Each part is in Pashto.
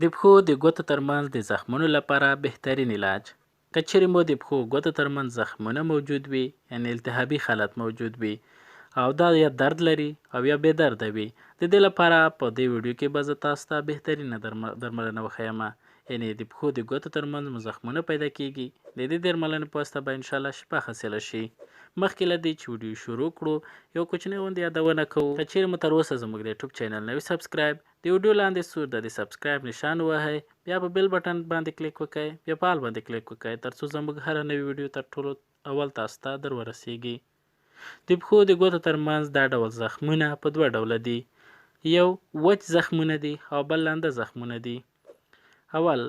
د پښو د ګوتو ترمنځ د زخمونو لپاره بهترین علاج. که چېرې مو د پښو ګوتو ترمنځ زخمونه موجود وي، یعنې التهابي حالت موجود وي او دا یا درد لري او یا بې درده وي، د دې لپاره په دې ویډیو کې به زه تاسو ته بهترینه درملنه وښیم. یعنې د پښو د ګوتو ترمنځ مو زخمونه پیدا کیږي، د دې درملنې په واسطه به انشاءالله شفا حاصله شي. مخکې له دې چې ویډیو شروع کړو، یو کوچنی غوندې یادونه کوو. که چېرې مو تر اوسه زموږ د یوټیوب چینل نه وي subscribe، د ویډیو لاندې سور د subscribe نشان ووهئ، بیا په bell button باندې کلیک وکړئ، بیا په all باندې کلیک وکړئ، ترڅو زموږ هره نوې ویډیو تر ټولو اول تاسو ته در ورسیږي. د پښو د ګوتو ترمنځ دا ډول زخمونه په دوه ډوله دي، یو وچ زخمونه دي او بل لنده زخمونه دي. اول،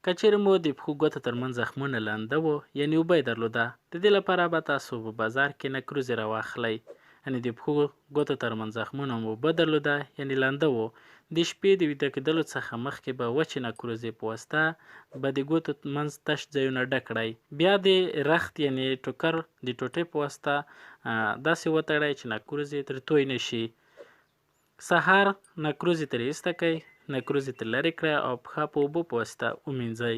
که چېرې مو د پښو ګوتو ترمنځ زخمونه لنده وو، یعنې اوبه یې درلوده، د دې لپاره به تاسو په بازار کې نکروزې راواخلئ. یعنې د پښو ګوتو ترمنځ زخمونه مو اوبه درلوده، یعنې لنده وو، د شپې د ویده کېدلو څخه مخکې به وچې نکروزې په واسطه به د ګوتو منځ تش ځایونه ډک کړئ. بیا د رخت یعنې ټوکر د ټوټې په واسطه داسې وتړئ چې نکروزې ترې توی نه شي. سهار نکروزې ترې ایسته کړئ، نکروزې ترې لرې کړئ او پښه په اوبو په واسطه ومینځئ.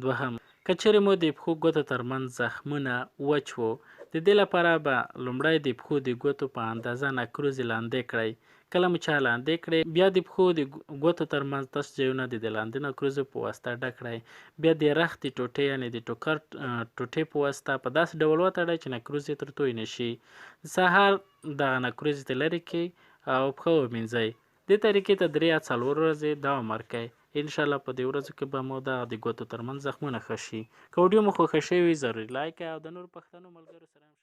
دوهم، که چېرې مو د پښو ګوتو ترمنځ زخمونه وچ وو، د دې لپاره به لومړی د پښو د ګوتو په اندازه نکروزې لاندې کړئ. کله مو چې لاندې کړې، بیا د پښو د ګوتو ترمنځ تش ځایونه د دې لاندې نکروزو په واسطه ډک کړئ. بیا د رختې ټوټې یعنې د ټوکر ټوټې په واسطه په داسې ډول وتړئ چې نکروزې تر توی نه شي. سهار دغه نکروزې ته لرې کړئ او پښه ومینځئ. دې طریقې ته 3 یا 4 ورځې دوام ورکړئ. انشاءالله په دې ورځو کې به مو دغه د ګوتو ترمنځ زخمونه ښه شي. که ویډیو مو خوښه شوې وي، ضروري like او د نورو پښتنو ملګرو سره هم